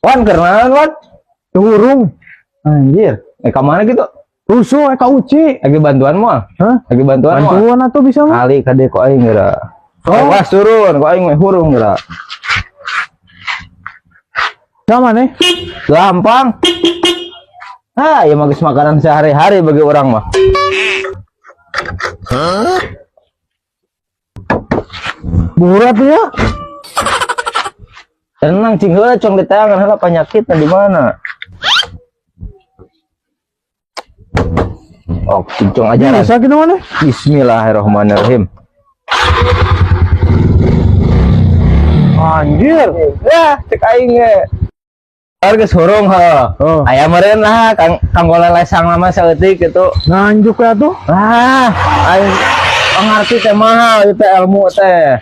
Wan, kenalan, Wan. Turung. Anjir. Eh, ke mana gitu? Rusuh ka Uci. Lagi bantuan moal? Hah? Lagi bantuan moal? Bantuan atuh bisa mah. Kali kade ku aing geura. Oh. Awas turun, ku aing meh hurung geura. Sama nih. Gampang. Ah, ya mah geus makanan sehari-hari bagi orang mah. Burat ya. Tenang cing heula cong ditayangan heula penyakitna di mana. Oh, cing cong ajaran. Bisa gitu mana? Bismillahirrahmanirrahim. Anjir. Ya, cek aing ge. Geus hurung heuh. Oh. Aya meureun lah kang kanggo lelesang mah saeutik gitu. Nganjuk ya tuh. Ah, aing ngarti teh mahal itu ilmu teh.